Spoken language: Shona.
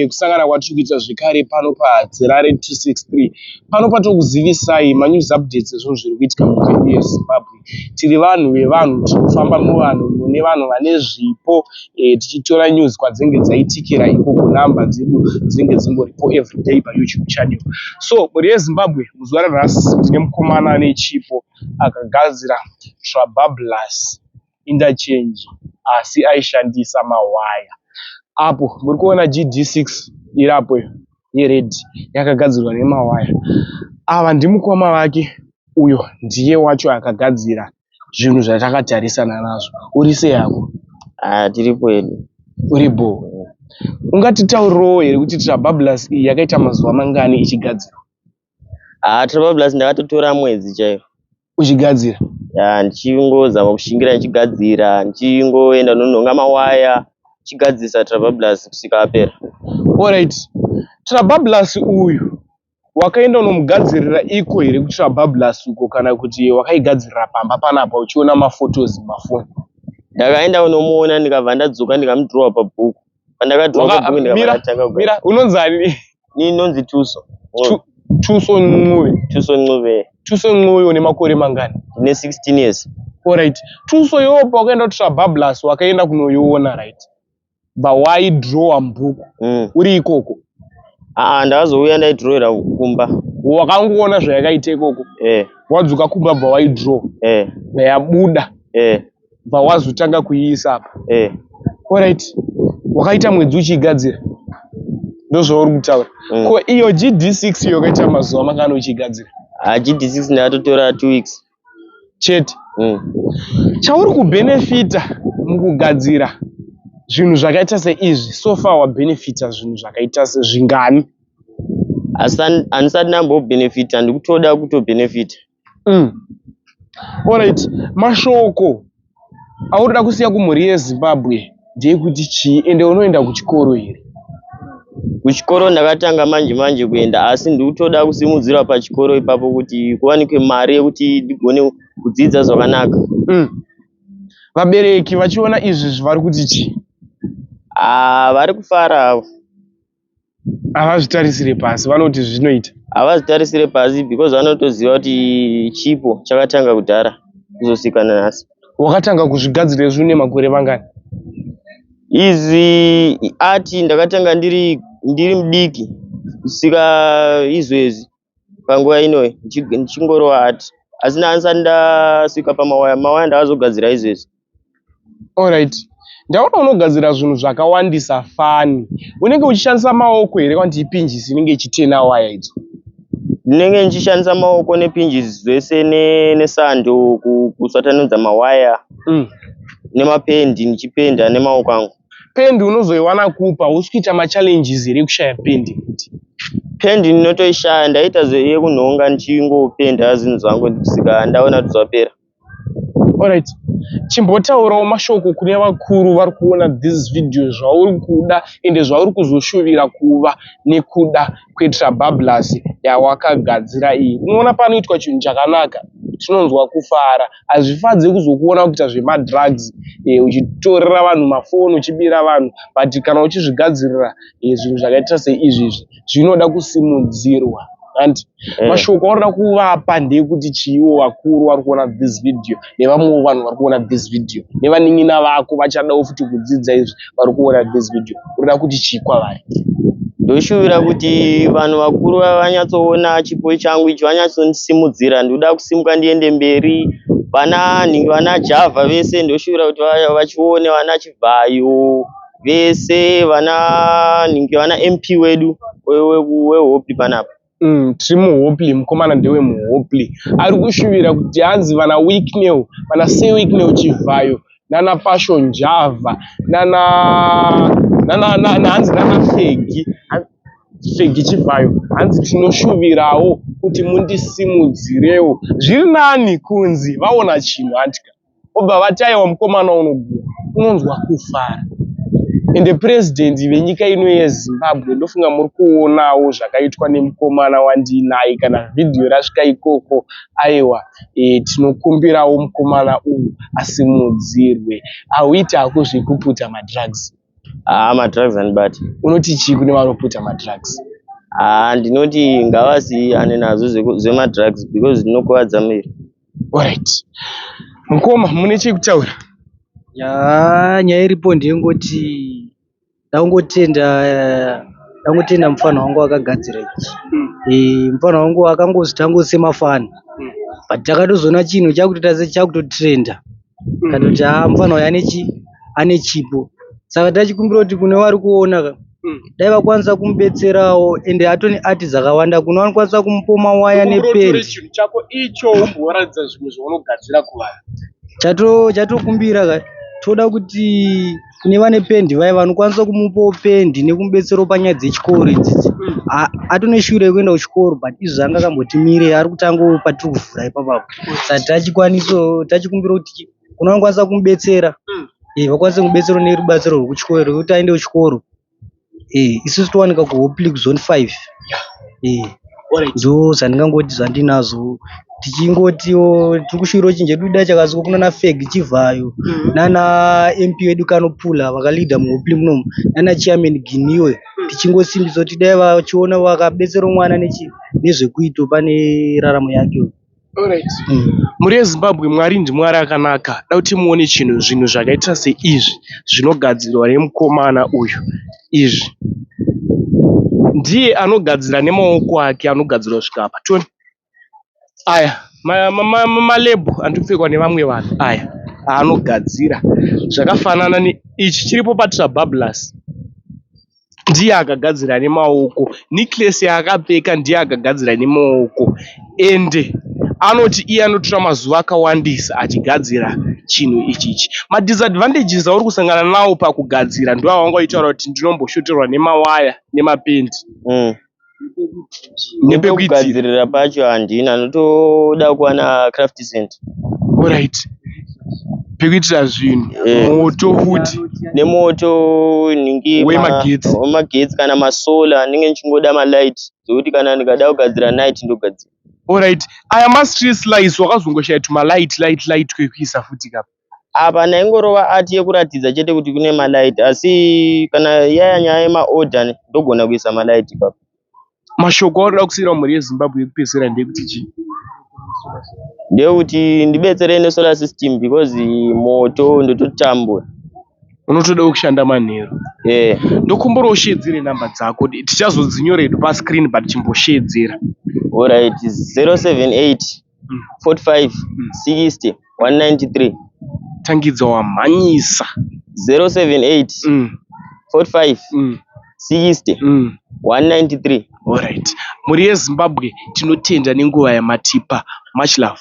Kusangana kwatiri kuita zvekare pano paHarare 263. Pano patiri kuzivisai manews updates ezvinhu zviri kuitika munyika yedu yeZimbabwe. Tiri vanhu vevanhu, tinofamba muvanhu mune vanhu vane zvipo tichitora news kwadzinenge dzaitikira ikoko. Nhamba dzedu dzinenge dzingoripo everyday paYouTube channel. So mhuri yeZimbabwe, muzuva ranhasi ndine mukomana ane chipo akagadzira Trabablas interchange asi aishandisa mawaya. Apo muri kuona GD6 iri apo yered yakagadzirwa nemawaya. Ava ndimukoma vake, uyo ndiye wacho akagadzira zvinhu zvatakatarisana nazvo. Uri sei hako? Ah, tiripo hedu. Uri bho. Ungatitaurirewo here kuti Trabablas iyi yakaita mazuva mangani ichigadzirwa? Ah, Trabablas ndakatotora mwedzi chaiwo. Uchigadzira? Ya, ndichingozama kushingira ndichigadzira, ndichingoenda nonhonga mawaya, ndichigadzirisa Trabablas kusvika apera. Alright. Trabablas uyu wakaenda unomugadzirira iko here kuTrabablas uko, kana kuti wakaigadzirira pamba panapa uchiona maphotos mumafoni? Ndakaenda kunomuona, ndikabva ndadzoka, ndikamudhirowa pabhuku. Pandakadhirowa pabhuku ndikabva Mira, ndatanga kugadzira. Mira, unonzani? Ini ndonzi Tuso. Tuso Ncube. Tuso Ncube. Tuso Ncube, une makore mangani? Ndine 16 years. Alright. Tuso, iwewe pawakaenda kuTrabablas wakaenda kunoiona, right? Bva waidhirowa mubhuku uri ikoko? Ah, ndakazouya ndaidhirowera kumba. Wakangoona zvayakaita ikoko? Eh. Wadzoka kumba, bva waidhirowa? Eh. Bva yabuda? Eh. Bva wazotanga kuiisa apa? Eh. Alright. Wakaita mwedzi uchiigadzira, ndozvauri kutaura? Mm. Ko iyo GD6 iyo wakaita mazuva mangani uchiigadzira? Ah, GD6 ndakatotora 2 weeks. Chete? Mm. Chauri kubhenefita mukugadzira zvinhu zvakaita seizvi, so far wabhenefita zvinhu zvakaita sezvingani? Asi handisati ndambobhenefita, ndikutoda kutobhenefita. Alright, mashoko auri kusiya kumhuri yeZimbabwe ndeyekuti chii? Ende unoenda kuchikoro here? Kuchikoro ndakatanga manje manje kuenda, asi ndikutoda kusimudzirwa pachikoro ipapo kuti kuwanikwe mari yekuti ndigone kudzidza zvakanaka. Vabereki vachiona izvi vari kuti chii? Ah, vari kufara havo. Havazvitarisire pasi, vanoti zvinoita? Havazvitarisire pasi because vanotoziva kuti chipo chakatanga kudhara kuzosvika nanhasi. Wakatanga kuzvigadzira izvi une makore mangani? Izvi ati ndakatanga ndiri mudiki kusvika izvezvi panguva inoyi ndichingorova ati, asi ndandisati ndasvika pamawaya. Mawaya ndakazogadzira izvezvi. Alright, ndaona unogadzira zvinhu zvakawandisa fani. Unenge uchishandisa maoko here, kana kuti ipinjisi inenge ichitena waya idzo? Ndinenge ndichishandisa maoko nepinjisi zvese nesando kuswatanudza mawaya nemapendi, ndichipenda nemaoko angu. Pendi unozoiwana kupa? Hausi kuita machallenges here ekushaya pendi futi? Pendi ndinotoishaya, ndaita yekunhonga ndichingopenda zvinhu zvangu kusvika ndaona kuti zvapera. Alright, chimbotaurawo mashoko kune vakuru vari kuona this video, zvauri kuda ende zvauri kuzoshuvira kuva nekuda kweTrabablas yawakagadzira iyi. Unoona panoitwa chinhu chakanaka tinonzwa kufara. Hazvifadzi kuzokuona kuita zvemadrugs, uchitorera vanhu mafoni, uchibira vanhu, but kana uchizvigadzirira zvinhu zvakaita seizvizvi zvinoda kusimudzirwa, and mashoko aunoda kuvapa ndeyekuti chiiwo vakuru vari kuona this video, nevamwewo vanhu vari kuona this video, nevanin'ina vako vachadawo futi kudzidza izvi vari kuona this video, unoda kuti chii kwavari? Ndoshuvira kuti vanhu vakuru vanyatsoona chipo changu ichi, vanyatsondisimudzira. Ndinoda kusimuka ndiende mberi. Vana vana Java vese ndoshuvira kuti vachione, vana Chivhayo vese, vana nhingi, vana MP wedu weHopley panapa. Tiri muHopley, mukomana ndewemuHopley, ari kushuvira kuti hanzi vana Wicknell, vana Sir Wicknell Chivhayo, nana Passion Java, nana hanzi nana Fegi Fegi Chivhayo, hanzi tinoshuvirawo kuti mundisimudzirewo. Zviri nani kunzi vaona chinhu, handika, obva vati, "Aiwa, mukomana unogona," unonzwa kufara. Ende purezidendi venyika ino yeZimbabwe, ndofunga muri kuonawo zvakaitwa nemukomana wandiinaye. Kana vhidhiyo rasvika ikoko, aiwa, tinokumbirawo mukomana uyu asimudzirwe. Hauiti hako zvekuputa madrugs? Haa, madrugs andibati. Unoti chii kune vanoputa madrugs? Haa, ndinoti ngavasiyane nazvo zvemadrugs because zvinokuvadza muviri. Alright. Mukoma, mune chekutaura? Ya, nyaya iripo ndeyengoti ndangotenda mufana wangu akagadzira ichi. Mufana wangu akangozvitangawo semafani, but takatozoona chinhu chakutoita sechakutotrenda, katoti haa, mufana uyu ane chipo. Saka tachikumbira kuti kune vari kuona ka, dai vakwanisa kumubetserawo, ende atone art dzakawanda, kune vanokwanisa kumupa mawaya Nekumbira utore nependi. Chinhu chako icho umboratidza zvimwe zvaunogadzira kuvanhu. Chatokumbira ka, toda kuti kune vane pendi vaya vanokwanisa kumupawo pendi nekumubetserawo panyaya dzechikoro idzidzi. Atone shure yekuenda kuchikoro, but izvo anga akamboti mirei, ari kutangawo patiri kuvhura ipapapo. Saka tachikwanisawo, tachikumbira kuti kune vanokwanisa kumubetsera, vakwanise kumubetserawo nerubatsiro rwekuchikoro, rwekuti aende kuchikoro. Isusu towanika kuHopley kuZone 5. Ndo zvandingangoti zvandinazvo. Tichingotiwo tiri kushuvirawo chinhu chedu dai chakasvika kunana Fegi Chivhayo, nana MP vedu Kanopula vakalidha muHopley munomu, nana chairman Giniwe, tichingosimbisa kuti dai vachiona vakabetsera mwana nezvekuita pane raramo yake. Alright. Mhuri yeZimbabwe, Mwari ndiMwari akanaka. Da kuti muone chinhu, zvinhu zvakaita seizvi zvinogadzirwa nemukomana uyu. Izvi ndiye anogadzira nemaoko ake, anogadzira kusvika apa. Toni aya malabel andopfekwa nevamwe vanhu aya aanogadzira, zvakafanana neichi chiripo paTrabablas, ndiye akagadzira nemaoko. Necklace yaakapfeka ndiye akagadzira nemaoko, ende anoti iye anotora mazuva akawandisa achigadzira chinhu ichichi. Madisadvantages auri kusangana nawo pakugadzira ndo awanga uchitaura kuti ndinomboshoterwa nemawaya nemapendi nepekuitira. Nepekugadzirira pacho handina, ndotoda kuwana craft center. Alright, pekuitira zvinhu, moto futi. Nemoto nhingi Wemagetsi. Wemagetsi kana masolar, ndinenge ndichingoda malight zvekuti kana ndikada kugadzira night ndogadzira. Alright, aya mastreet lights wakazongoshaya tumalight light light twekuisa futi kapa? Apa ndaingorova art yekuratidza chete kuti kune malight, asi kana yaya nyaya yemaorder ndogona kuisa malight ipapo. Mashoko aunoda kusiyira mhuri yeZimbabwe yekupedzisira ndeyekuti chii? Ndeyekuti ndibetserei nesolar system because moto ndototambura. Unotoda kushanda manheru? Eh. Ndokumbura ushedzere namba dzako, tichazodzinyora hedu pascreen, but chimboshedzera. Alright, 078 45 60 193. Tangidza wamhanyisa. 078 45 60 193. Alright, mhuri yeZimbabwe, tinotenda nenguva yamatipa. Much love.